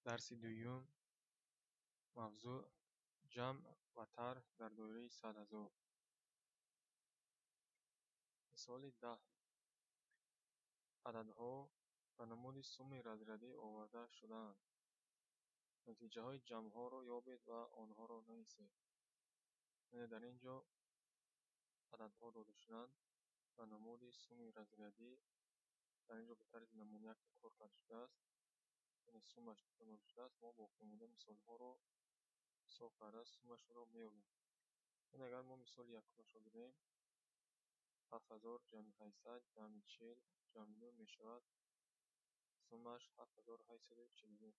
Дарси дуюм. Мавзӯъ: ҷамъ ва тарҳ дар доираи 100 000. Мисоли 10. Ададҳо ба намуди суммаи разрядӣ оварда шудаанд. Натиҷаҳои ҷамъҳоро ёбед ва онҳоро нависед. Яъне дар ин ҷо ададҳо дода шудаанд ба намуди суммаи разрядӣ. Дар ин ҷо ба тарзи намуна якто кор карда шудааст. Яъне суммаш дода шудааст. Мо боқимонда мисолҳоро ҳисоб карда суммашонро меёбем. Яъне агар мо мисоли якумашро гирем, 7000 ҷамъи 800 ҷамъи 40 ҷамъи 9 мешавад суммаш 7849.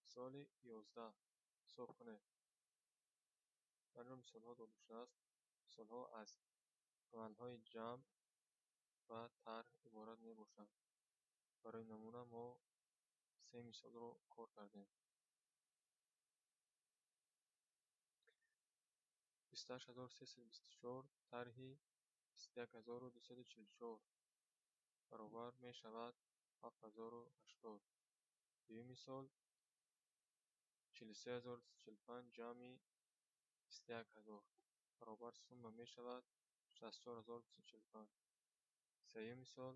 Мисоли 11. Ҳисоб кунед. Дар ин ҷо мисолҳо дода шудааст. Мисолҳо аз амалҳои ҷамъ ва тарҳ иборат мебошанд. Барои намуна мо се мисолро кор кардем. 28324 тарҳи 21244 баробар мешавад 7080. Дуюм мисол 43245 ҷамъи 21000 баробар сумма мешавад 64245. Сеюм мисол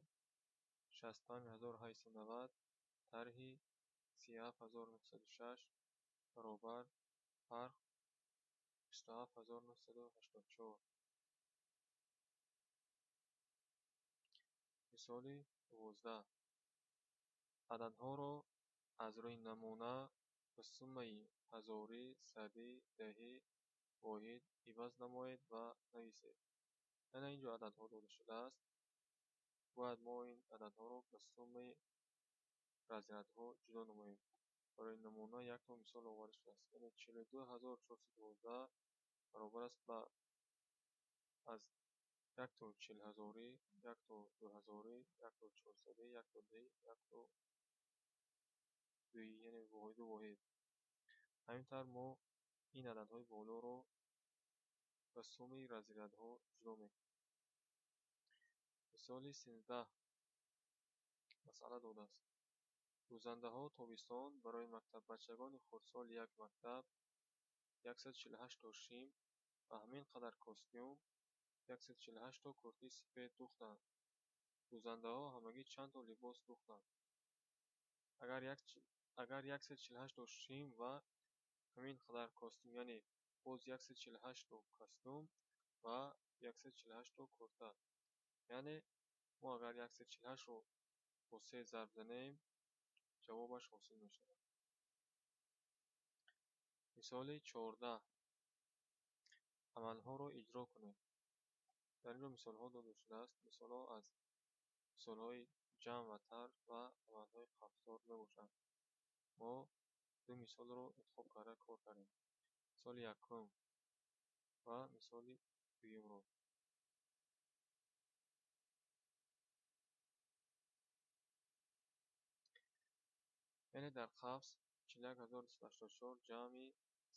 65890 тарҳи 37906 баробар фарқ 27984. Мисоли 12. Ададҳоро аз рӯи намуна ба суммаи ҳазорӣ, садӣ, даҳӣ, воҳид иваз намоед ва нависед. Яъне ин ҷо ададҳо дода шудааст. Бояд мо ин ададҳоро ба суммаи разрядҳо ҷудо намоем. Барои намуна якто мисол оварда шудааст. Яъне 42412 баробар аст ба аз якто чилҳазорӣ, якто дуҳазорӣ, якто чорсадӣ, якто даҳӣ, якто дуӣ, яъне ду воҳид. Ҳамин тавр мо ин ададҳои болоро ба суммаи разрядҳо ҷудо мекунем. Мисоли 13. Масъала додааст. Дӯзандаҳо тобистон барои мактаббачагони хурдсоли як мактаб 148 то шим ва ҳамин қадар костюм, 148 то куртаи сафед дӯхтанд. Дӯзандаҳо ҳамагӣ чанд то либос дӯхтанд? Агар 148 то шим ва ҳамин қадар костюм, яъне боз 148 то костюм ва 148 то курта. Яъне мо агар 148-ро бо 3 зарб занем, ҷавобаш ҳосил мешавад. Мисоли 14. Амалҳоро иҷро кунед. Дар ин ҷо мисолҳо дода шудааст. Мисолҳо аз мисолҳои ҷамъ ва тарҳ ва амалҳои қавсдор мебошанд. Мо ду мисолро интихоб карда кор кардем. Мисоли якум ва мисоли дуюмро. Яъне дар қавс 41284 ҷамъи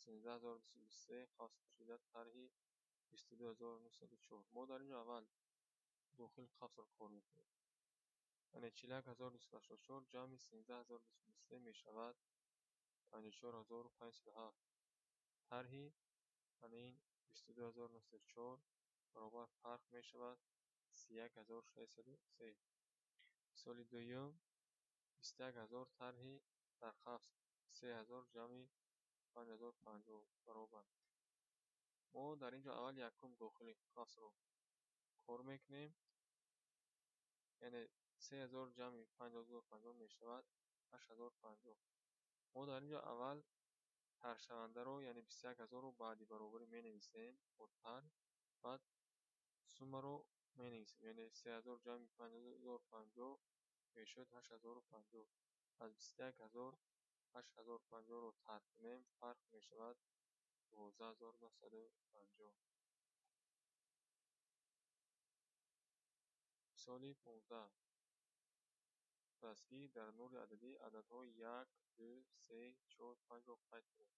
13223 қавс пӯшида тарҳи 22904. Мо дар ин ҷо аввал дохили қавсро кор мекунем. Яъне 41284 ҷамъи 13223 мешавад 54507. Тарҳи ин 22904 баробар фарқ мешавад 31603. Мисоли дуюм 21000 тарҳи дар қавс 3000 ҷамъи 5050 баробар. Мо дар ин ҷо аввал якум дохили қавсро кор мекунем. Яъне 3000 ҷамъи 5050 мешавад 8050. Мо дар ин ҷо аввал тарҳшавандаро, яъне 21000-ро баъди баробарӣ менависем бо тарҳ, баъд суммаро менависем. Яъне 3000 ҷамъи 5050 мешавад 8050. Аз 21000 8050-ро тарҳ кунем, фарқ мешавад 12950. Мисоли 15. Дастгир дар нури ададӣ ададҳои 1, 2, 3, 4, 5-ро қайд кунед.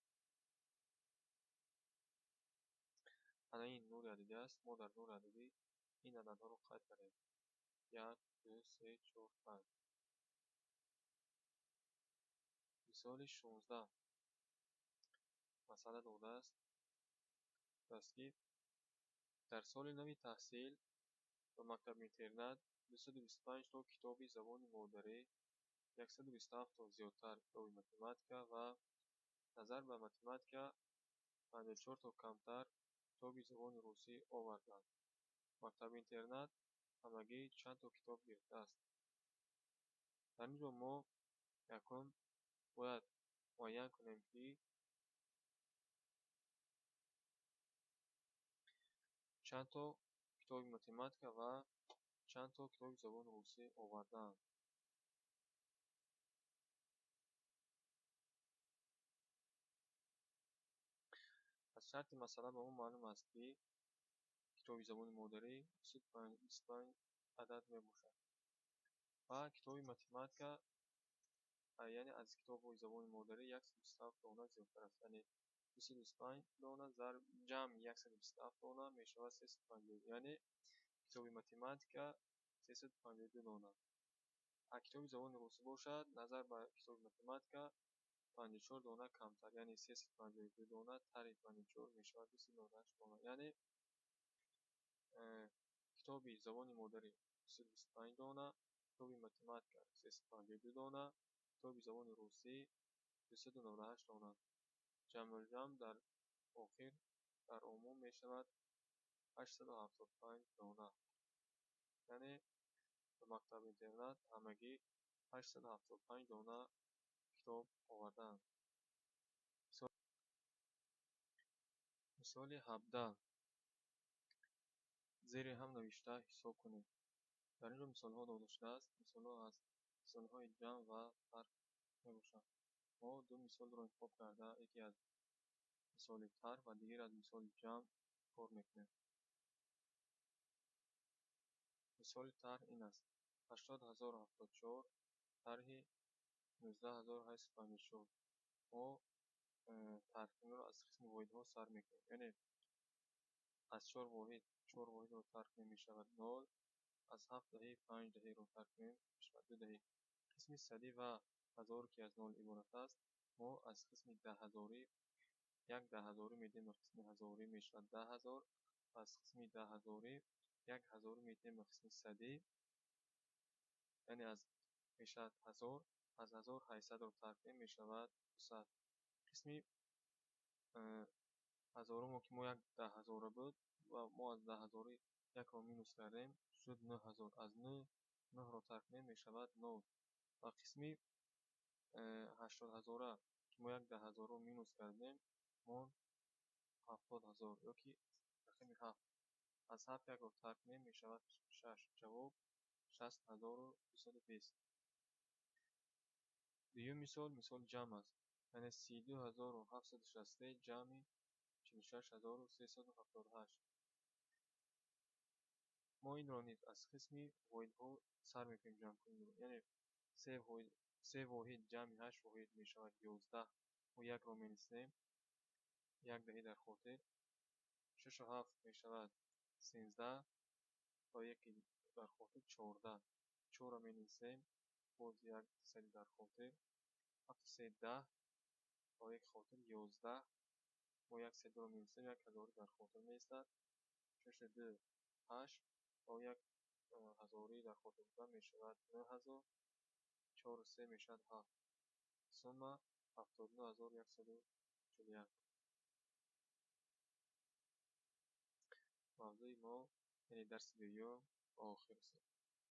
Ана ин нури ададӣ аст. Мо дар нури ададӣ ин ададҳоро қайд кардем. 1, 2, 3, 4, 5. Мисоли 16. Масъала додааст, ки дар соли нави таҳсил ба мактаб-интернат 225 то китоби забони модарӣ, 127 то зиёдтар китоби математика ва назар ба математика 54 то камтар китоби забони русӣ оварданд. Мактаб-интернат ҳамагӣ чанд то китоб гирифтааст? Дар ин ҷо мо якум бояд муайян кунем, ки чанд то китоби математика ва чанд то китоби забони русӣ овардаанд. Аз шарти масъала ба мо маълум аст, ки китоби забони модарӣ 25 адад мебошад ва китоби математика, яъне аз китобҳои забони модарӣ 127 дона зиёдтар аст. Яъне 225 дона зарб ҷамъи 127 дона мешавад 352, яъне китоби математика 352 дона. А китоби забони русӣ бошад, назар ба китоби математика 54 дона камтар, яъне 352 дона тарҳи 54 мешавад 298 дона. Яъне китоби забони модарӣ 225 дона, китоби математика 352 дона, китоби забони русӣ 298 дона. Ҷамъулҷамъ дар охир дар умум мешавад 875 дона. Яъне ба мактаб-интернат ҳамагӣ 875 дона китоб овардаанд. Мисоли 17. Зери ҳам навишта ҳисоб кунед. Дар ин ҷо мисолҳо дода шудааст. Мисолҳо аз мисолҳои ҷамъ ва тарҳ мебошанд. Мо ду мисолро интихоб карда, яке аз мисоли тарҳ ва дигар аз мисоли ҷамъ кор мекунем. Мисоли тарҳ ин аст: 80074 тарҳи 19854. Мо тарҳкуниро аз қисми воҳидҳо сар мекунем. Яъне аз 4 воҳид 4 воҳидро тарҳ кунем мешавад 0, аз 7 даҳи 5 даҳиро тарҳ кунем мешавад 2 даҳи. Қисми садӣ ва ҳазор ки аз 0 иборат аст, мо аз қисми даҳҳазорӣ як даҳҳазорӣ медиҳем ба қисми ҳазорӣ мешавад 10000, аз қисми даҳҳазорӣ як ҳазорӣ медиҳем ба қисми садӣ, яъне аз мешавад 1000, аз 1800-ро тарҳ кунем мешавад 200. Қисми ҳазорумо ки мо як даҳҳазора буд ва мо аз даҳҳазорӣ якро минус кардем, шуд 9000. Аз 9 9-ро тарҳ кунем мешавад 0. Ва қисми 80000 ки мо як даҳҳазорро минус кардем, монд 70000 ё ки рақами 7. Аз 7 якро тарҳ кунем мешавад 6. Ҷавоб 60220. Дуюм мисол, мисоли ҷамъ аст. Яъне 32763 ҷамъи 46378. Мо инро низ аз қисми воҳидҳо сар мекунем ҷамъкуниро. Яъне се воҳид ҷамъи 8 воҳид мешавад 11. Мо якро менависем, як даҳӣ дар хотир. 6 ва 7 мешавад 13 ва яки дар хотир 14. 4-ро менависем, боз як сади дар хотир. 7 3 10 ва як хотир 11. Мо як садиро менависем, як ҳазорӣ дар хотир меистад. 6 2 8 ва як ҳазорӣ дар хотир буда мешавад 9000. 4 3 мешавад 7. Сумма 79141. Мавзӯи мо, яъне дарси дуюм, ба охир расид.